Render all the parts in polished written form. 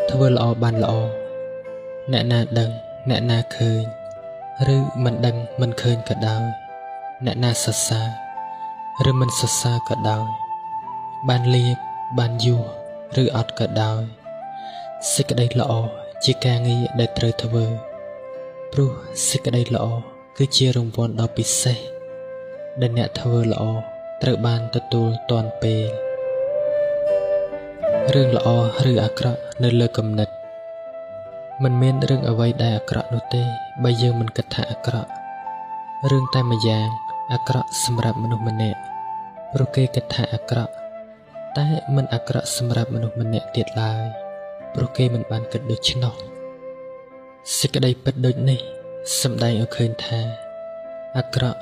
ធ្វើល្អបានល្អអ្នកណាដឹងអ្នកណាឃើញឬមិនដឹងមិនឃើញក៏ដោយអ្នកណាសរសើរឬមិនសរសើរក៏ដោយបានលាភបានយោះឬអត់ក៏ដោយសេចក្តីល្អជាការងារដែលត្រូវធ្វើព្រោះសេចក្តីល្អគឺជារង្វាន់ដ៏ពិសេសដែលអ្នកធ្វើល្អត្រូវបានទទួលទាន់ពេលរឿងល្អឬអាក្រក់នៅលើគំនិតមិនមានរឿងអ្វីដែលអាក្រក់នោះទេបើយើងមិនគិតថាអាក្រក់រឿងតែម្យ៉ាងអាក្រក់សម្រាប់មនុស្សម្នាក់ព្រោះគេគិតថាអាក្រក់តែមិនអាក្រក់សម្រាប់មនុស្សម្នាក់ទៀតឡើយព្រោះគេមិនបានគិតដូច្នោះសេចក្តីពិតដូចនេះសម្ដែងឲ្យឃើញថាអាក្រក់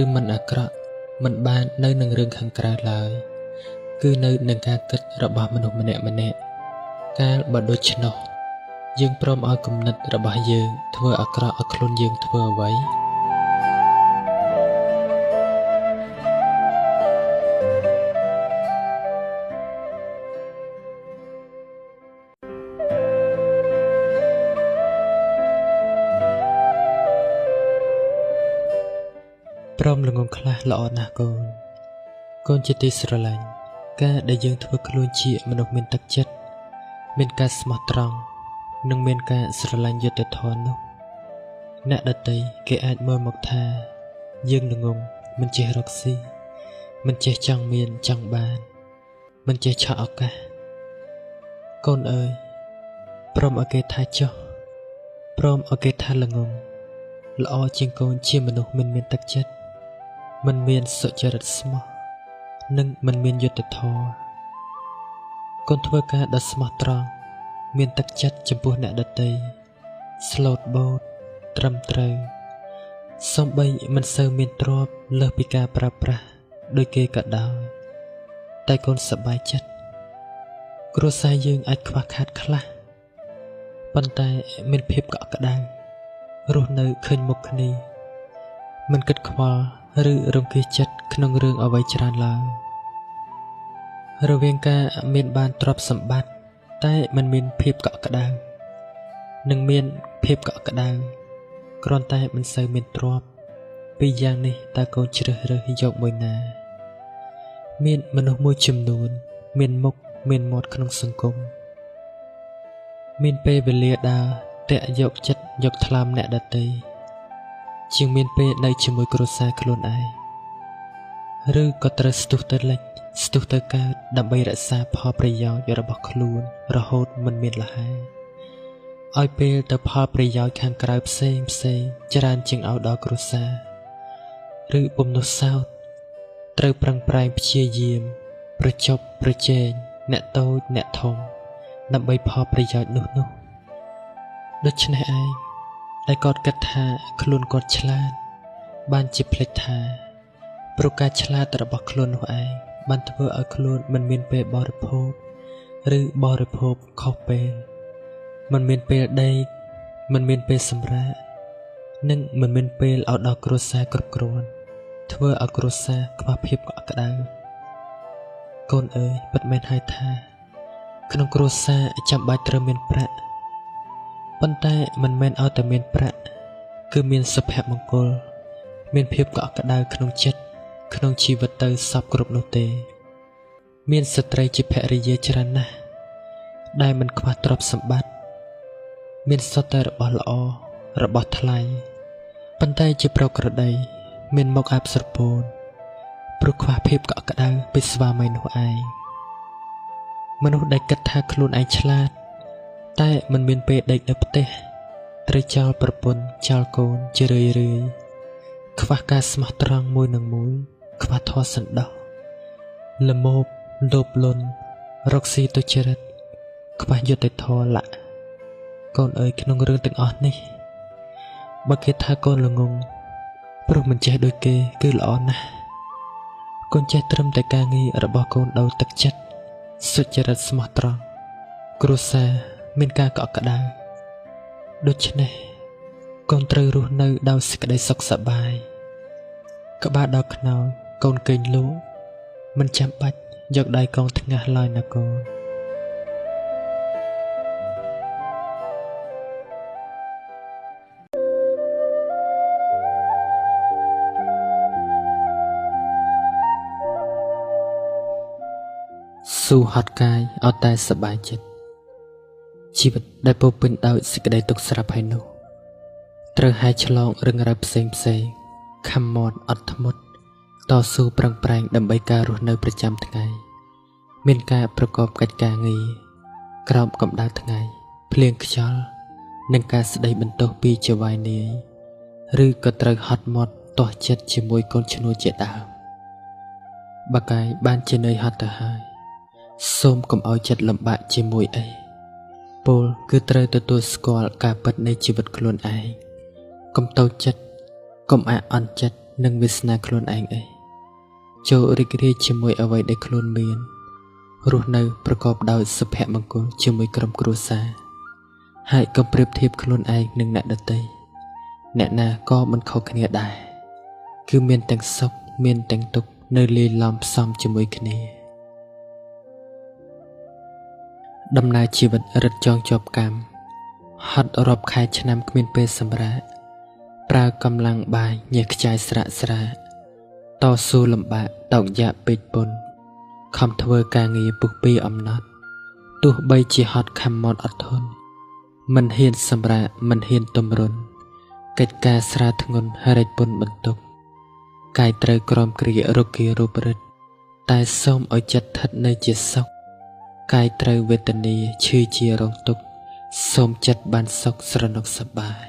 ឬមិនអាក្រក់មិនបាននៅនឹងរឿងខាងក្រៅឡើយគឺនៅនឹងការគិតរបស់មនុស្សម្នាក់ៗកាលបើដូច្នោះយើងព្រមឲ្យគំនិតរបស់យើងធ្វើអាក្រក់ឲ្យខ្លួនយើងធ្វើអ្វីព្រមល្ងងខ្លះល្អណាស់កូនកូនជាទីស្រឡាញ់ការដែលយើងធ្វើខ្លួនជាមនុស្សមានទឹកចិត្តមានការស្មោះត្រង់និងមានការស្រឡាញ់យុត្តិធម៌នោះអ្នកដទៃគេអាចមើលមកថាយើងល្ងងមិនចេះរកស៊ីមិនចេះចង់មានចង់បានមិនចេះឆក់ឱកាសកូនអើយព្រមឲ្យគេថាចុះព្រមឲ្យគេថាល្ងងល្អជាងកូនជាមនុស្សមិនមានទឹកចិត្តមិនមានសុចរិតស្មោះនិងមិនមានយុត្តិធម៌កូនធ្វើការដ៏ស្មោះត្រង់មានទឹកចិត្តចំពោះអ្នកដទៃស្លូតបូតត្រឹមត្រូវសូម្បីមិនសូវមានទ្រព្យលើសពីការប្រើប្រាស់ដោយគេក៏ដោយតែកូនសប្បាយចិត្តគ្រួសារយើងអាចខ្វះខាតខ្លះប៉ុន្តែមានភាពកក់ក្ដៅរស់នៅឃើញមុខគ្នាមិនគិតខ្វល់ឬរង្គៀសចិត្តក្នុងរឿងអ្វីច្រើនឡើយរវាងការមានបានទ្រព្យសម្បត្តិតែមិនមានភាពកក់ក្ដៅនិងមានភាពកក់ក្ដៅគ្រាន់តែមិនសូវមានទ្រព្យពីរយ៉ាងនេះតើកូនជ្រើសរើសយកមួយណាមានមនុស្សមួយចំនួនមានមុខមានមាត់ក្នុងសង្គមមានពេលវេលាដើរតាក់យកចិត្តយកថ្លើមអ្នកដទៃជាងមានពេលនៅជាមួយគ្រួសារខ្លួនឯងឬក៏ត្រូវស្ទុះទៅលិចស្ទុះទៅកើតដើម្បីរក្សាផលប្រយោជន៍របស់ខ្លួនរហូតមិនមានលហែឲ្យពេលទៅផលប្រយោជន៍ខាងក្រៅផ្សេងផ្សេងច្រើនជាងឲ្យដល់គ្រួសារឬបំណុលសោតត្រូវប្រឹងប្រែងព្យាយាមប្រជប់ប្រជែងអ្នកតូចអ្នកធំដើម្បីផលប្រយោជន៍នោះដូច្នេះឯងដែលគាត់គិតថាខ្លួនគាត់ឆ្លាតបានជាភ្លេចថាព្រោះការឆ្លាតរបស់ខ្លួននោះឯងបានធ្វើឲ្យខ្លួនមិនមានពេលបរិភោគឬបរិភោគខុសពេលមិនមានពេលដេកមិនមានពេលសម្រាកនិងមិនមានពេលឲ្យដល់គ្រួសារគ្រប់គ្រាន់ធ្វើឲ្យគ្រួសារខ្វះភាពកក់ក្ដៅកូនអើយពិតមែនហើយថាក្នុងគ្រួសារចាំបាច់ត្រូវមានប្រាក់ប៉ុន្តែមិនមែនឲ្យតែមានប្រាក់គឺមានសុភមង្គលមានភាពកក់ក្ដៅក្នុងចិត្តក្នុងជីវិតទៅសពគ្រប់នោះទេមានស្ត្រីជាភរិយាច្រើនណាស់ដែលមិនខ្វះទ្រព្យសម្បត្តិមានសុទ្ធតែរបស់ល្អរបស់ថ្លៃប៉ុន្តែជាប្រក្រតីមានមុខអាបស្រពោនព្រោះខ្វះភាពកក់ក្ដៅពីស្វាមីនោះឯងមនុស្សដែលគិតថាខ្លួនឯងឆ្លាតតែមិនមានពេលដេកនៅផ្ទះត្រូវចោលប្រពន្ធចោលកូនជារឿយៗខ្វះការស្មោះត្រង់មួយនឹងមួយខ្វះធម៌សន្តោសល្មោភលោភលន់រកស៊ីទុច្ចរិតខ្វះយុត្តិធម៌លៈកូនអើយក្នុងរឿងទាំងអស់នេះបើគេថាកូនល្ងងព្រោះមិនចេះដូចគេគឺល្អណាស់កូនចេះត្រឹមតែការងាររបស់កូនដោយទឹកចិត្តសុចរិតស្មោះត្រង់គ្រួសារមានការកក់ក្ដៅដូច្នេះកូនត្រូវរស់នៅដោយសេចក្តីសុខសប្បាយក្បាលដល់ខ្នើយកូនគេងលក់មិនចាំបាច់យកដៃកងថ្ងាសឡើយណាកូន ស៊ូហត់កាយឲ្យតែសប្បាយចិត្តជីវិតដែលពោពេញដោយសេចក្តីទុក្ខស្រាប់ហើយនោះត្រូវហែឆ្លងរឿងរ៉ាវផ្សេងផ្សេងខំមាត់អត់ធ្មត់តស៊ូប្រឹងប្រែងដើម្បីការរស់នៅប្រចាំថ្ងៃមានការប្រកបកិច្ចការងារក្រោមកម្ដៅថ្ងៃភ្លៀងខ្យល់និងការស្ដីបន្ទោសពីចៅហ្វាយនាយឬក៏ត្រូវហត់មាត់ទាស់ចិត្តជាមួយកូនឈ្នួលជាដើមបើកាយបានជានឿយហត់ទៅហើយសូមកុំឲ្យចិត្តលំបាកជាមួយអីពលគឺត្រូវទទួលស្គាល់ការពិតនៃជីវិតខ្លួនឯងកុំតូចចិត្តកុំអាក់អន់ចិត្តនឹងវាសនាខ្លួនឯងអីចូលរីករាយជាមួយអ្វីដែលខ្លួនមានរស់នៅប្រកបដោយសុភមង្គលជាមួយក្រុមគ្រួសារហើយកុំប្រៀបធៀបខ្លួនឯងនឹងអ្នកដទៃអ្នកណាក៏មិនខុសគ្នាដែរគឺមានទាំងសុខមានទាំងទុក្ខនៅលាយឡំផ្សំជាមួយគ្នាដំណើរជីវិតរឹតចងជាប់កម្មហត់រាប់ខែឆ្នាំគ្មានពេលសម្រាកប្រើកម្លាំងបាយញើសខ្ចាយស្រាក់ស្រាតស៊ូលំបាកតោកយ៉ាកពេកពុនខំធ្វើការងារពុះពីអំណត់ទោះបីជាហត់ខំមាត់អត់ធន់មិនហ៊ានសម្រាកមិនហ៊ានទម្រន់កិច្ចការស្រាធ្ងន់ហរិចពុនបន្ទុកកាយត្រូវក្រោមគ្រារគារូបរិទ្ធតែសូមឲ្យចិត្តស្ថិតនៅជាសុខកាយត្រូវវេទនាឈឺជារងទុក្ខសូមចិត្តបានសុខស្រណុកសប្បាយ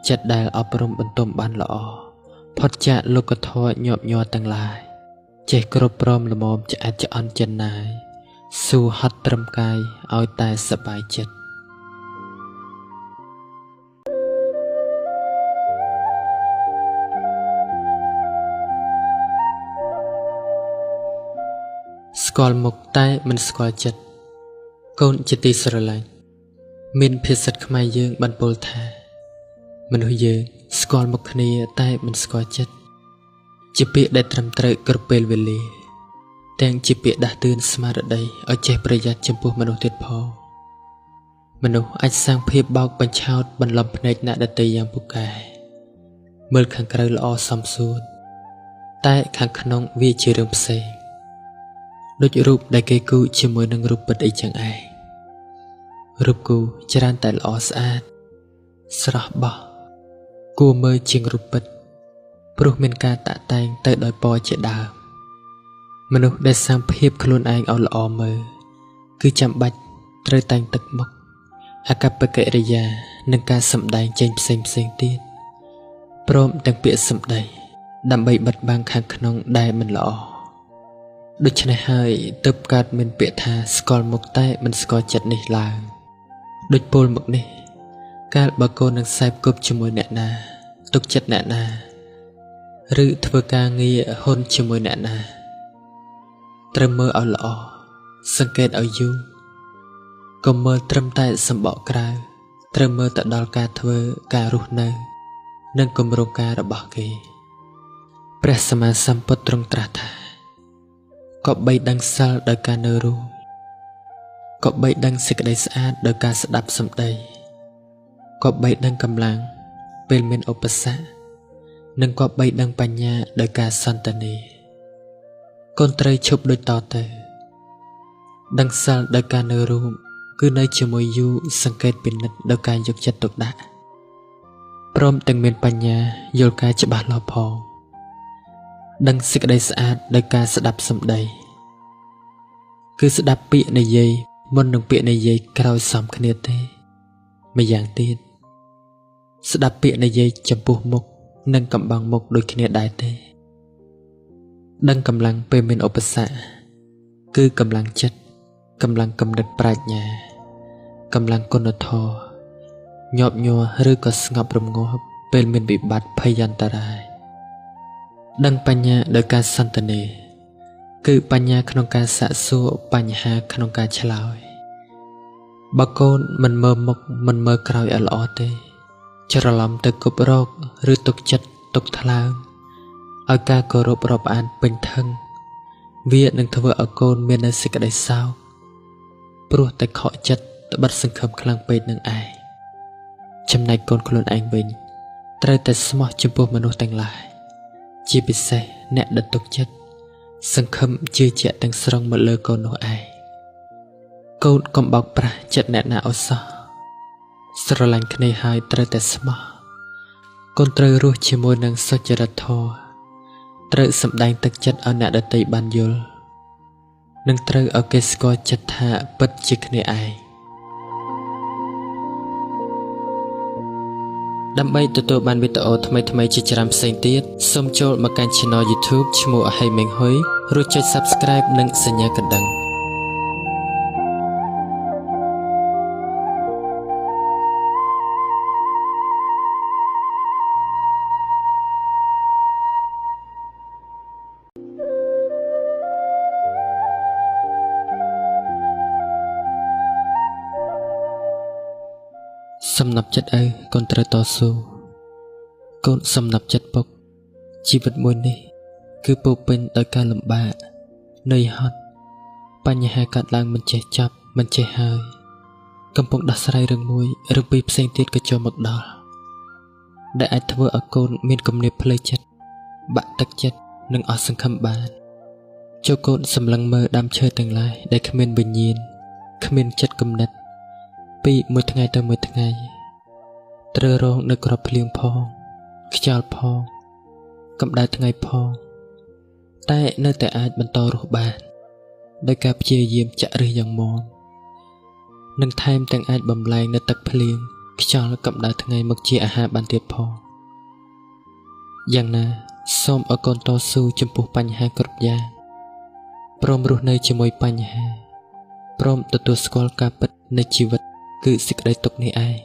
ចិត្តដែលអប់រំបន្ទុំបានល្អផុតចាកលោកធម៌ញាប់ញ័រទាំងឡាយចេះគ្រប់ព្រមល្មមឆ្អែតឆ្អន់ចិនណាយស៊ូហត់ត្រឹមកាយឲ្យតែសប្បាយចិត្តស្គាល់មុខតែមិនស្គាល់ចិត្តកូនជាទីស្រឡាញ់មានភាសាខ្មែរយើងបានពោលថាមនុស្សយើងស្គាល់មុខគ្នាតែមិនស្គាល់ចិត្តជាពាក្យដែលត្រឹមត្រូវគ្រប់ពេលវេលាទាំងជាពាក្យដាស់តឿនស្មារតីឲ្យចេះប្រយ័ត្នចំពោះមនុស្សទៀតផងមនុស្សអាចសាងភាពបោកបញ្ឆោតបន្លំភ្នែកអ្នកដទៃយ៉ាងពូកែមើលខាងក្រៅល្អសមសួនតែខាងក្នុងវាជារឿងផ្សេងដូចរូបដែលគេគូជាមួយនឹងរូបពិតអីចឹងឯងរូបគូច្រើនតែល្អស្អាតស្រស់បោះគួរមើលជាងរូបពិតព្រោះមានការតាក់តែងទៅដោយពណ៌ជាដើមមនុស្សដែលសាងភាពខ្លួនឯងឲ្យល្អមើលគឺចាំបាច់ត្រូវតែងទឹកមុខអាកប្បកិរិយានិងការសម្ដែងចេញផ្សេងផ្សេងទៀតព្រមទាំងពាក្យសម្ដីដើម្បីបិទបាំងខាងក្នុងដែលមិនល្អដូច្នេះហើយទើបកើតមានពាក្យថាស្គាល់មុខតែមិនស្គាល់ចិត្តនេះឡើងដូចពោលមកនេះកាលបើកូននឹងខ្សែគប់ជាមួយអ្នកណាទុកចិត្តអ្នកណាឬធ្វើការងារហ៊ុនជាមួយអ្នកណាត្រូវមើលឲ្យល្អសង្កេតឲ្យយូរកុំមើលត្រឹមតែសម្បកក្រៅត្រូវមើលទៅដល់ការធ្វើការរស់នៅនិងគម្រោងការរបស់គេព្រះសម្មាសម្ពុទ្ធទ្រង់ត្រាស់ថាក៏បីដឹងសិលដោយការនៅរួមក៏បីដឹងសេចក្តីស្អាតដោយការស្ដាប់សម្ដីក៏បីដឹងកម្លាំងពេលមានឧបសគ្គនិងក៏បីដឹងបញ្ញាដោយការសន្ទនាកូនត្រូវឈប់ដូចតទៅដឹងសិលដោយការនៅរួមគឺនៅជាមួយយូរសង្កេតពិនិត្យដោយការយកចិត្តទុកដាក់ព្រមទាំងមានបញ្ញាយល់ការច្បាស់លាស់ផងដឹងសេចក្តីស្អាតដោយការស្ដាប់សម្ដីគឺស្ដាប់ពាក្យនិយាយមុននឹងពាក្យនិយាយក្រោយសមគ្នាទេម្យ៉ាងទៀតស្ដាប់ពាក្យនិយាយចំពោះមុខនិងកំបាំងមុខដូចគ្នាដែរទេដឹងកម្លាំងពេលមានឧបសគ្គគឺកម្លាំងចិត្តកម្លាំងគំនិតប្រាជ្ញាកម្លាំងគុណធម៌ញាប់ញ័រឬក៏ស្ងប់រងាប់ពេលមានវិបត្តិភយន្តរាយដឹងបញ្ញាដោយការសន្ទនាគឺបញ្ញាក្នុងការសាកសួរបញ្ហាក្នុងការឆ្លើយបើកូនមិនមើលមុខមិនមើលក្រោយឲ្យល្អទេច្រឡំទៅគប់រកឬទុកចិត្តទុកថ្លើមឲ្យការគោរពរាប់អានពេញធឹងវានឹងធ្វើឲ្យកូនមាននូវសេចក្តីសោកព្រោះតែខកចិត្តត្បិតសង្ឃឹមខ្លាំងពេកនឹងឯងចំណែកកូនខ្លួនឯងវិញត្រូវតែស្មោះចំពោះមនុស្សទាំងឡាយជាពិសេសអ្នកដែលទុកចិត្តសង្ឃឹមជឿជាក់ទាំងស្រុងមកលើកូននោះឯង កូនកុំបោកប្រាស់ចិត្តអ្នកណាឲ្យសោះស្រឡាញ់គ្នាហើយត្រូវតែស្មោះកូនត្រូវរស់ជាមួយនឹងសុចរិតធម៌ត្រូវសម្ដែងទឹកចិត្តឲ្យអ្នកដទៃបានយល់និងត្រូវឲ្យគេស្គាល់ចិត្តថាពិតជាគ្នាឯងដើម្បីទទួលបានវីដេអូថ្មីៗជាច្រើនផ្សេងទៀតសូមចូលមកកាន់ Channel YouTube ឈ្មោះហេមេងហ៊ុយរួចចុច Subscribe និងសញ្ញាកណ្ដឹងសំណប់ចិត្តឪកូនត្រូវតស៊ូកូនសំណប់ចិត្តពុកជីវិតមួយនេះគឺពោពេញដោយការលំបាកនឿយហត់បញ្ហាកើតឡើងមិនចេះចាប់មិនចេះហើយកំពុងដោះស្រាយរឿងមួយរឿងពីរផ្សេងទៀតក៏ចូលមកដល់ដែលអាចធ្វើឲ្យកូនមានគំនាបផ្លូវចិត្តបាក់ទឹកចិត្តនិងអស់សង្ឃឹមបានចូលកូនសម្លឹងមើលដើមឈើទាំងឡាយដែលគ្មានវិញ្ញាណគ្មានចិត្តគំនិតពីមួយថ្ងៃទៅមួយថ្ងៃត្រូវរងនៅក្របភ្លៀងផងខ្យល់ផងកម្ដៅថ្ងៃផងតែនៅតែអាចបន្តរស់បានដោយការព្យាយាមចាក់ឫសយ៉ាងមាំនិងថែមទាំងអាចបំលែងនៅទឹកភ្លៀងខ្យល់កម្ដៅថ្ងៃមកជាអាហារបានទៀតផងយ៉ាងណាសូមឲ្យកូនតស៊ូចំពោះបញ្ហាគ្រប់យ៉ាងព្រមរស់នៅជាមួយបញ្ហាព្រមទទួលស្គាល់ការពិតនៃជីវិតគឺសេចក្តីទុក្ខនេះឯង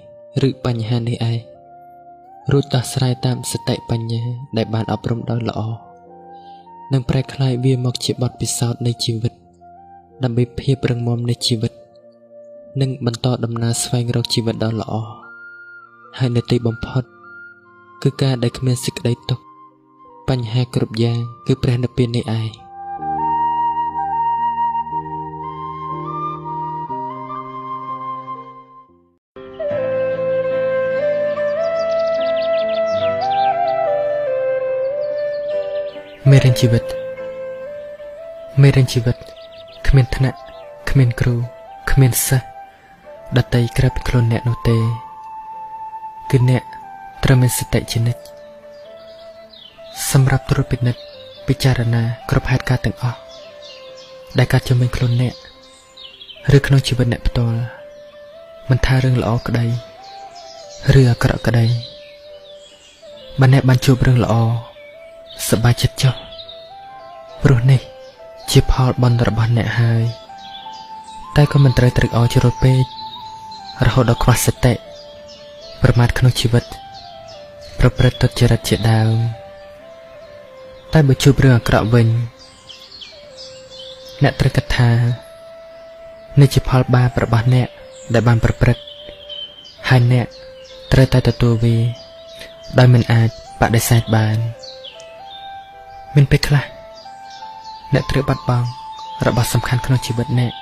ឬបញ្ហានេះឯងរួចដោះស្រាយតាមសតិបញ្ញាដែលបានអប់រំដោយល្អនិងប្រែក្លាយវាមកជាបទពិសោធន៍នៃជីវិតដើម្បីភាពរឹងមាំនៃជីវិតនិងបន្តដំណើរស្វែងរកជីវិតដ៏ល្អហើយនៅទីបំផុតគឺការដែលគ្មានសេចក្តីទុក្ខបញ្ហាគ្រប់យ៉ាងគឺព្រះនិព្វាននេះឯងមេរៀនជីវិតមេរៀនជីវិតគ្មានថ្នាក់គ្មានគ្រូគ្មានសិស្សដទៃក្រៅពីខ្លួនអ្នកនោះទេគឺអ្នកត្រូវមានសតិជានិច្ចសម្រាប់ត្រួតពិនិត្យពិចារណាគ្រប់ហេតុការណ៍ទាំងអស់ដែលកើតជំវិញខ្លួនអ្នកឬក្នុងជីវិតអ្នកផ្ទាល់មិនថារឿងល្អក្តីឬអាក្រក់ក្តីបើអ្នកបានជួបរឿងល្អសប្បាយចិត្តចុះព្រោះនេះជាផលបុណ្យរបស់អ្នកហើយតែក៏មិនត្រូវត្រេកអរជ្រុលពេករហូតដល់ខ្វះសតិប្រមាថក្នុងជីវិតប្រព្រឹត្តទុច្ចរិតជាដើមតែបើជួបរឿងអាក្រក់វិញអ្នកត្រូវគិតថានេះជាផលបាបរបស់អ្នកដែលបានប្រព្រឹត្តហើយអ្នកត្រូវតែទទួលវាដោយមិនអាចបដិសេធបានមានពេលខ្លះអ្នកត្រូវបាត់បង់របស់សំខាន់ក្នុងជីវិតអ្នក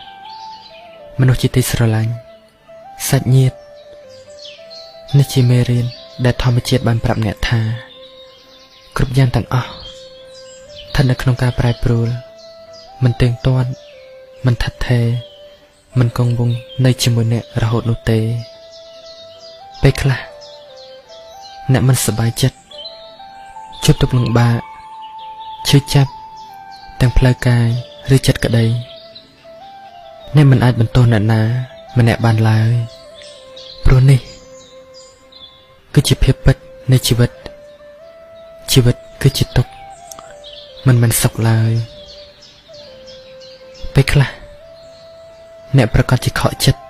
មនុស្សជាទីស្រឡាញ់សាច់ញាតិនេះជាមេរៀនដែលធម្មជាតិបានប្រាប់អ្នកថាគ្រប់យ៉ាងទាំងអស់ស្ថិតនៅក្នុងការប្រែប្រួលមិនទៀងទាត់មិនថិតថេរមិនគង់វង្សនៅជាមួយអ្នករហូតនោះទេពេលខ្លះអ្នកមិនសប្បាយចិត្តជួបទុក្ខលំបាកឈឺចាប់ទាំងផ្លូវកាយឬចិត្តក្តីអ្នកមិនអាចបន្ទោសអ្នកណាម្នាក់បានឡើយព្រោះនេះគឺជាភាពពិតនៃជីវិតជីវិតគឺជាទុក្ខមិនមែនសុខឡើយពេលខ្លះអ្នកប្រកាសជាខកចិត្ត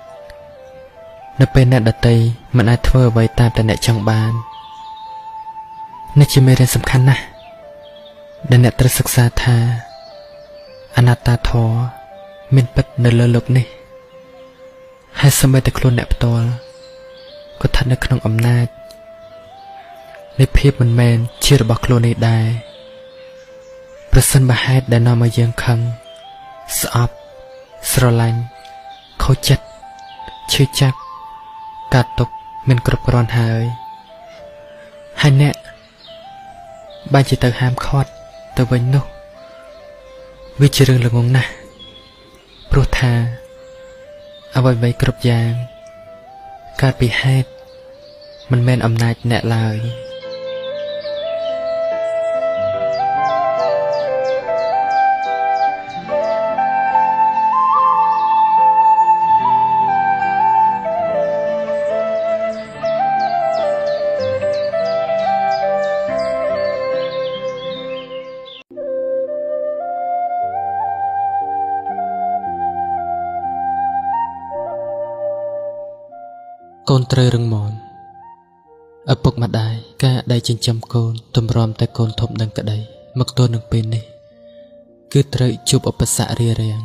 នៅពេលអ្នកដទៃមិនអាចធ្វើអ្វីតាមតែអ្នកចង់បាននេះជាមេរៀនសំខាន់ណាស់ដែលអ្នកត្រូវសិក្សាថាអនត្តាធម៌មានពិតនៅលើលោកនេះហើយសូម្បីតែខ្លួនអ្នកផ្ទាល់ក៏ស្ថិតនៅក្នុងអំណាចនៃភាពមិនមែនជារបស់ខ្លួននេះដែរប្រសិនបើហេតុដែលនាំឲ្យយើងខឹងស្អប់ស្រឡាញ់ខូចចិត្តឈឺចាប់កើតទុក្ខមានគ្រប់គ្រាន់ហើយហើយអ្នកបែរជាទៅហាមឃាត់ទៅវិញនោះវាជារឿងល្ងងណាស់ព្រោះថា អ្វីៗគ្រប់យ៉ាងកើតពីហេតុមិនមែនអំណាចអ្នកឡើយកូនត្រូវរឹងមាំឪពុកម្ដាយការដែលចិញ្ចឹមកូនទម្រាំតែកូនធំដឹងក្តីមកទល់នឹងពេលនេះគឺត្រូវជួបឧបសគ្គរារាំង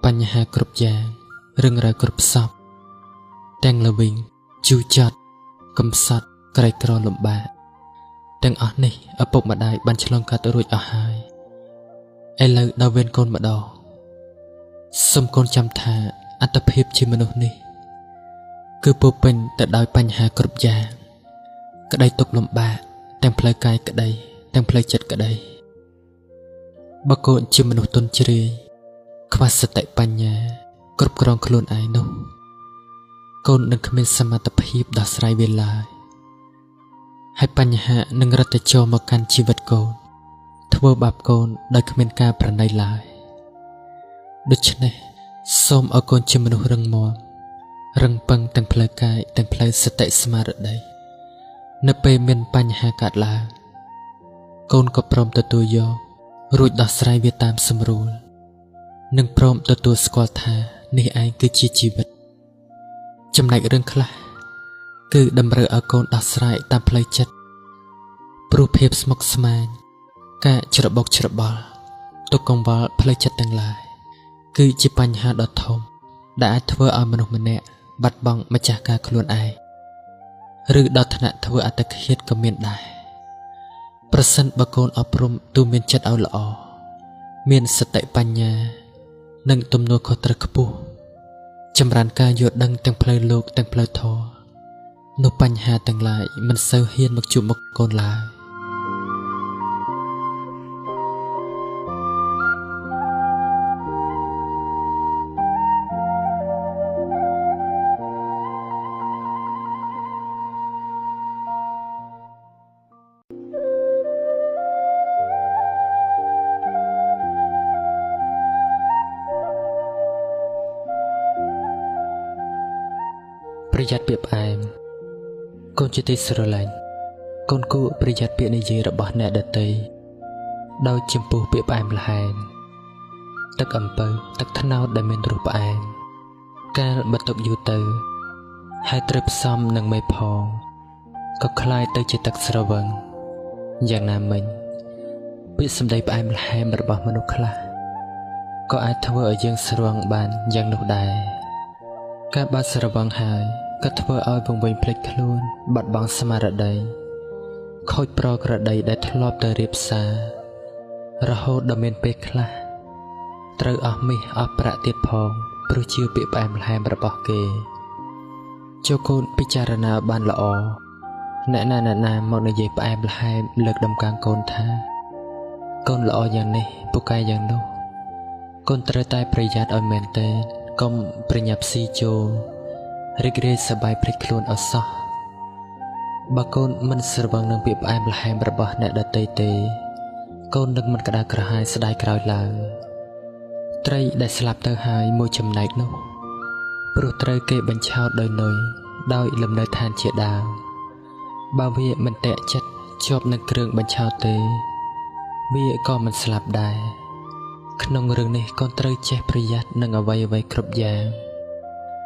បញ្ហាគ្រប់យ៉ាងរឿងរ៉ាវគ្រប់សពទាំងល្វីងជូរចត់កំសត់ក្រីក្រលំបាកទាំងអស់នេះឪពុកម្ដាយបានឆ្លងកាត់រួចអស់ហើយឥឡូវដល់វេនកូនម្ដងសូមកូនចាំថាអត្តភាពជាមនុស្សនេះគឺពោពេញទៅដោយបញ្ហាគ្រប់យ៉ាងក្តីទុក្ខលំបាកទាំងផ្លូវកាយក្តីទាំងផ្លូវចិត្តក្តីបើកូនជាមនុស្សទន់ជ្រាយខ្វះសតិបញ្ញាគ្រប់គ្រងខ្លួនឯងនោះកូននឹងគ្មានសមត្ថភាពដោះស្រាយវាឡើយហើយបញ្ហានឹងរត់ទៅចូលមកកាន់ជីវិតកូនធ្វើបាបកូនដោយគ្មានការប្រណីឡើយដូច្នេះសូមឲ្យកូនជាមនុស្សរឹងមាំរឹងប៉ឹងទាំងផ្លូវកាយទាំងផ្លូវសតិស្មារតីនៅពេលមានបញ្ហាកើតឡើងកូនក៏ព្រមទទួលយករួចដោះស្រាយវាតាមសម្រួលនិងព្រមទទួលស្គាល់ថានេះឯងគឺជាជីវិតចំណែករឿងខ្លះគឺតម្រូវឲ្យកូនដោះស្រាយតាមផ្លូវចិត្តព្រោះភាពស្មុគស្មាញការច្របូកច្របល់ទុក្ខកង្វល់ផ្លូវចិត្តទាំងឡាយគឺជាបញ្ហាដ៏ធំដែលអាចធ្វើឲ្យមនុស្សម្នាក់បាត់បង់ម្ចាស់ការខ្លួនឯងឬដល់ថ្នាក់ធ្វើអត្តឃាតក៏មានដែរប្រសិនបើកូនអប់រំទូមានចិត្តឲ្យល្អមានសតិបញ្ញានិងទំនួលខុសត្រូវខ្ពស់ចម្រើនការយល់ដឹងទាំងផ្លូវលោកទាំងផ្លូវធម៌នោះបញ្ហាទាំងឡាយមិនសូវហ៊ានមកជួបមុខកូនឡើយប្រយ័ត្នពាក្យផ្អែមកូនជាទីស្រឡាញ់កូនគួរប្រយ័ត្នពាក្យនិយាយរបស់អ្នកដទៃដោយចំពោះពាក្យផ្អែមល្ហែមទឹកអំពៅទឹកត្នោតដែលមានរសផ្អែមកាលបើទុកយូរទៅហើយត្រូវផ្សំនឹងមេផងក៏คล้ายទៅជាទឹកស្រវឹងយ៉ាងណាមិញពាក្យសម្ដីផ្អែមល្ហែមរបស់មនុស្សខ្លះក៏អាចធ្វើឲ្យយើងស្រវឹងបានយ៉ាងនោះដែរការបាត់ស្រវឹងហើយក៏ធ្វើឲ្យវង្វេងភ្លេចខ្លួនបាត់បង់ស្មារតីខូចប្រក្រតីដែលធ្លាប់តែរៀបសាររហូតដល់មានពេលខ្លះត្រូវអស់មាសអស់ប្រាក់ទៀតផងព្រោះជាពាក្យផ្អែមល្ហែមរបស់គេចូលកូនពិចារណាបានល្អអ្នកណាអ្នកណាមកនិយាយផ្អែមល្ហែមលើកដំកើងកូនថាកូនល្អយ៉ាងនេះពូកែយ៉ាងនោះកូនត្រូវតែប្រយ័ត្នឲ្យមែនទែនកុំប្រញាប់ស៊ីចូលរីករាយសប្បាយភ្លេចខ្លួនអត់សោះបើកូនមិនស្រវឹងនឹងពាក្យផ្អែមល្ហែមរបស់អ្នកដទៃទេកូននឹងមិនក្តៅក្រហាយស្ដាយក្រោយឡើយត្រីដែលស្លាប់ទៅហើយមួយចំណែកនោះព្រោះត្រូវគេបញ្ឆោតដោយនុយដោយលំនៅឋានជាដើមបើវាមិនតាក់ចិត្តជាប់នឹងគ្រឿងបញ្ឆោតទេវាក៏មិនស្លាប់ដែរក្នុងរឿងនេះកូនត្រូវចេះប្រយ័ត្ននឹងអ្វីៗគ្រប់យ៉ាង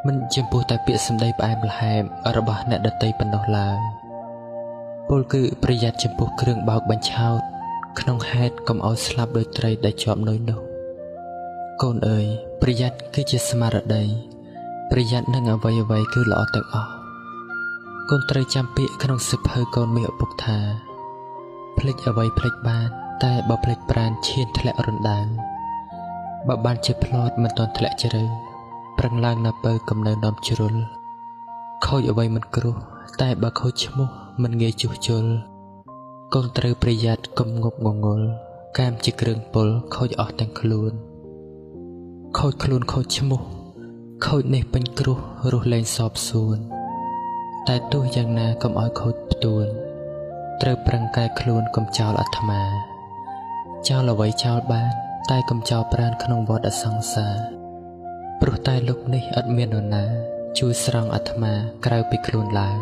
មិនចំពោះតែពាក្យសម្ដីផ្អែមល្ហែមរបស់អ្នកដទៃប៉ុណ្ណោះឡើយពលគឺប្រយ័ត្នចំពោះគ្រឿងបោកបញ្ឆោតក្នុងហេតុកុំឲ្យស្លាប់ដោយត្រីដែលជាប់នុយនោះកូនអើយប្រយ័ត្នគឺជាស្មារតីប្រយ័ត្ននឹងអ្វីៗគឺល្អទាំងអស់កូនត្រូវចាំពាក្យក្នុងសៀវភៅកូនមាសឪពុកថាភ្លេចអ្វីភ្លេចបានតែបើភ្លេចប្រានឈានធ្លាក់រណ្ដៅបើបានជាផ្្លាត់មិនទាន់ធ្លាក់ជ្រៅប្រឹងឡើងណាពៅកំនៅនាំជ្រុលខូចអ្វីមិនគ្រោះតែបើខូចឈ្មោះមិនងាយជួសជុលកូនត្រូវប្រយ័ត្នកុំងប់ងងល់កាមជាគ្រឿងពុលខូចអស់ទាំងខ្លួនខូចខ្លួនខូចឈ្មោះ ខូចនេះពេញគ្រោះរស់លែងសបសួនតែទោះយ៉ាងណាកុំឲ្យខូចផ្ទួនត្រូវប្រឹងកែខ្លួនកុំចោលអាត្មាចោលអ្វីចោលបានតែកុំចោលប្រានក្នុងវដ្តសង្សារព្រោះតែលោកនេះឥតមាននរណាជួយស្រង់អាត្មាក្រៅពីខ្លួនឡើយ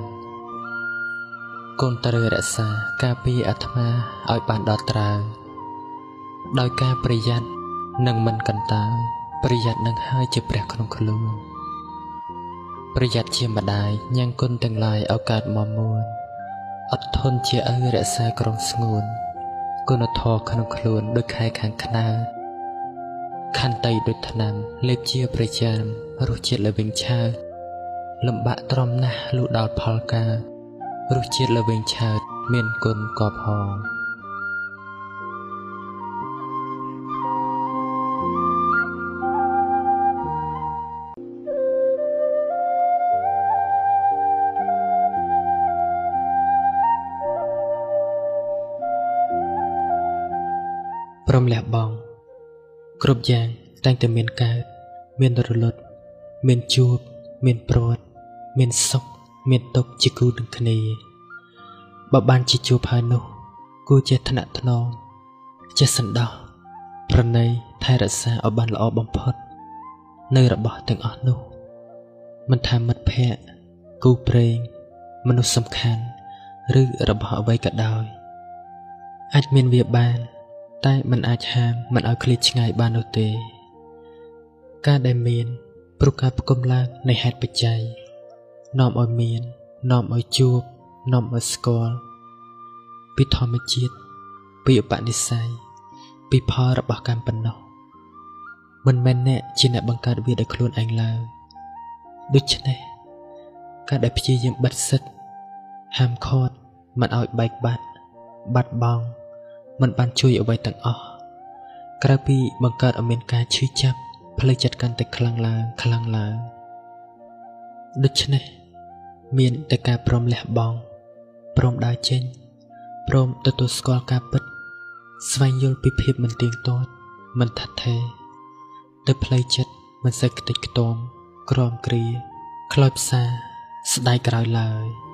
កូនត្រូវរក្សាការពារអាត្មាឲ្យបានដល់ត្រើយដោយការប្រយ័ត្ននិងមិនកន្តើយប្រយ័ត្ននឹងហើយជាព្រះក្នុងខ្លួនប្រយ័ត្នជាម្ដាយញ៉ាំងគុណទាំងឡាយឲ្យកើតមកមួនអត់ធន់ជាឪរក្សាក្រុងស្ងួនគុណធម៌ក្នុងខ្លួនដូចខែខាងខ្នើខន្តីដូចថ្នាំលេបជាប្រចាំរសជាតិល្វីងឆើតលំបាកទ្រាំណាស់លុះដល់ផលកើតរសជាតិល្វីងឆើតមានគុណកបហងព្រមលះបង់គ្រប់យ៉ាងតែងតែមានកើតមានរលត់មានជួបមានព្រាត់មានសុខមានទុក្ខជាគូនឹងគ្នាបើបានជាជួបហើយនោះគួរចេះថ្នាក់ថ្នមចេះសន្តោសប្រណីថែរក្សាឲ្យបានល្អបំផុតនៅរបស់ទាំងអស់នោះមិនថាមិត្តភក្តិគូព្រេងមនុស្សសំខាន់ឬរបស់អ្វីក៏ដោយអាចមានវាបានតែមិនអាចហាមមិនឲ្យឃ្លាតឆ្ងាយបាននោះទេការដែលមានព្រោះការផ្គុំឡើងនៃហេតុបច្ច័យនាំឲ្យមាននាំឲ្យជួបនាំឲ្យស្គាល់ពីធម្មជាតិពីឧបនិស្ស័យពីផលរបស់កម្មប៉ុណ្ណោះមិនមែនអ្នកជាអ្នកបង្កើតវាដោយខ្លួនឯងឡើយដូច្នេះការដែលព្យាយាមបិទសិទ្ធហាមឃាត់មិនឲ្យបែកបាក់បាត់បង់មិនបានជួយអ្វីទាំងអស់ក្រៅពីបង្កើតឲ្យមានការឈឺចាប់ផ្លូវចិត្តកាន់តែខ្លាំងឡើងខ្លាំងឡើងដូច្នេះមានតែការព្រមលះបង់ព្រមដើរចេញព្រមទទួលស្គាល់ការពិតស្វែងយល់ពីភាពមិនទៀងទាត់មិនថិតថេរទៅផ្លូវចិត្តមិនសូវខ្ទេចខ្ទាំក្រំគ្រាខ្លោចផ្សាស្ដាយក្រោយឡើយ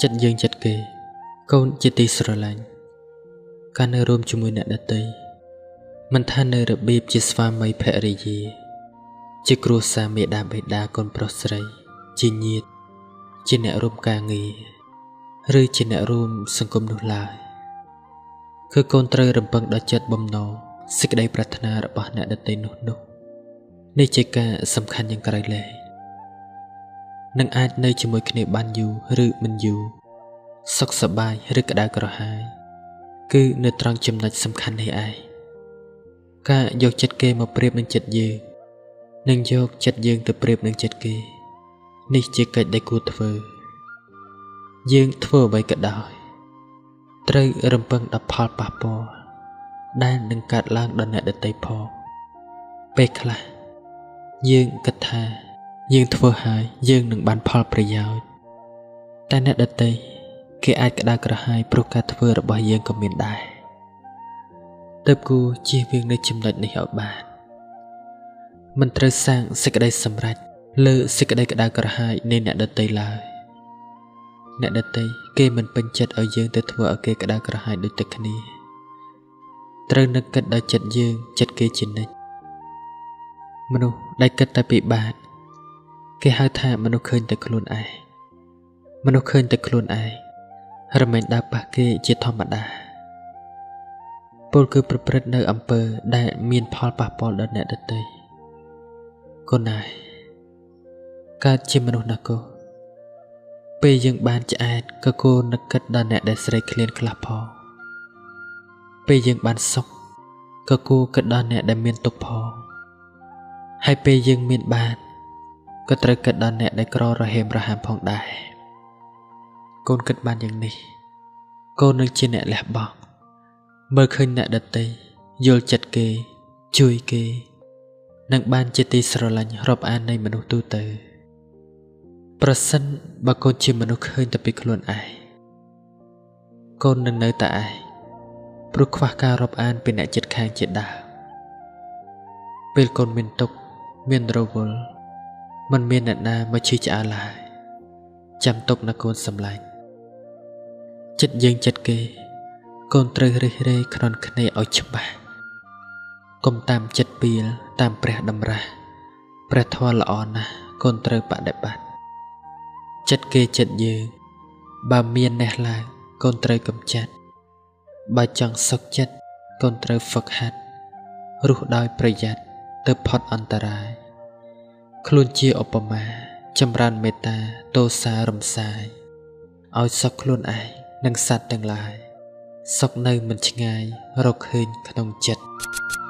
ចិត្តយើងចិត្តគេកូនជាទីស្រឡាញ់ការនៅរួមជាមួយអ្នកដទៃមិនថានៅរបៀបជាស្វាមីភរិយាជាគ្រួសារមេដាបេដាកូនប្រុសស្រីជាញាតិជាអ្នករួមការងារឬជាអ្នករួមសង្គមនោះឡើយគឺកូនត្រូវរំពឹងដល់ចិត្តបំណងសេចក្តីប្រាថ្នារបស់អ្នកដទៃនោះនេះជាការសំខាន់យ៉ាងក្រៃលែងនឹងអាចនៅជាមួយគ្នាបានយូរឬមិនយូរសុខសប្បាយឬក្តៅក្រហាយគឺនៅត្រង់ចំណុចសំខាន់នេះឯងការយកចិត្តគេមកប្រៀបនឹងចិត្តយើងនិងយកចិត្តយើងទៅប្រៀបនឹងចិត្តគេនេះជាកិច្ចដែលគួរធ្វើយើងធ្វើអ្វីក៏ដោយត្រូវរំពឹងដល់ផលប៉ះពាល់ដែលនឹងកើតឡើងដល់អ្នកដទៃផងពេលខ្លះយើងគិតថាយើងធ្វើហើយយើងនឹងបានផលប្រយោជន៍តែអ្នកដទៃគេអាចក្តៅក្រហាយព្រោះការធ្វើរបស់យើងក៏មានដែរទើបគួរជៀសវាងនៅចំណុចនេះឲ្យបានមិនត្រូវសាងសេចក្តីសម្រេចលើសេចក្តីក្តៅក្រហាយនៃអ្នកដទៃឡើយអ្នកដទៃគេមិនពេញចិត្តឲ្យយើងទៅធ្វើឲ្យគេក្តៅក្រហាយដូចតែគ្នាត្រូវនឹកគិតដល់ចិត្តយើងចិត្តគេជានិច្ចមនុស្សដែលគិតតែពីបាបគេហៅថាមនុស្សឃើញតែខ្លួនឯងមនុស្សឃើញតែខ្លួនឯងរមែងដើរប៉ះគេជាធម្មតាពលគឺប្រព្រឹត្តនៅអំពើដែលមានផលប៉ះពាល់ដល់អ្នកដទៃកូនណាយកើតជាមនុស្សណាស់កូនពេលយើងបានឆ្អែតក៏គួរនឹកគិតដល់អ្នកដែលស្រេកឃ្លានខ្លះផងពេលយើងបានសុខក៏គួរគិតដល់អ្នកដែលមានទុក្ខផងហើយពេលយើងមានបានក៏ត្រូវគិតដល់អ្នកដែលក្ររហេមរហាមផងដែរកូនគិតបានយ៉ាងនេះកូននឹងជាអ្នកលះបង់មើលឃើញអ្នកដទៃយល់ចិត្តគេជួយគេនឹងបានជាទីស្រឡាញ់រាប់អាននៃមនុស្សទូទៅ ប្រសិនបើកូនជាមនុស្សឃើញតែពីខ្លួនឯងកូននឹងនៅតែឯងព្រោះខ្វះការរាប់អានពីអ្នកជិតខាងជាដើមពេលកូនមានទុក្ខមានរវល់មិនមានអ្នកណាមកឈឺឆ្អាលឡើយចាំទុកណាកូនសម្លាញ់ចិត្តយើងចិត្តគេកូនត្រូវរិះរេខ្នន់គ្នាឲ្យច្បាស់កុំតាមចិត្តពីលតាមព្រះតម្រាស់ព្រះធម៌ល្អណាស់កូនត្រូវបដិបត្តិចិត្តគេចិត្តយើងបើមាននេះឡើងកូនត្រូវកំចាត់បើចង់សុខចិត្តកូនត្រូវហ្វឹកហាត់រស់ដោយប្រយ័ត្នទៅផុតអន្តរាយខ្លួនជាឧបមាចម្រើនមេត្តាទោសារំសាយឲ្យសុខខ្លួនឯងនិងសត្វទាំងឡាយសុខនៅមិនឆ្ងាយរកឃើញក្នុងចិត្ត។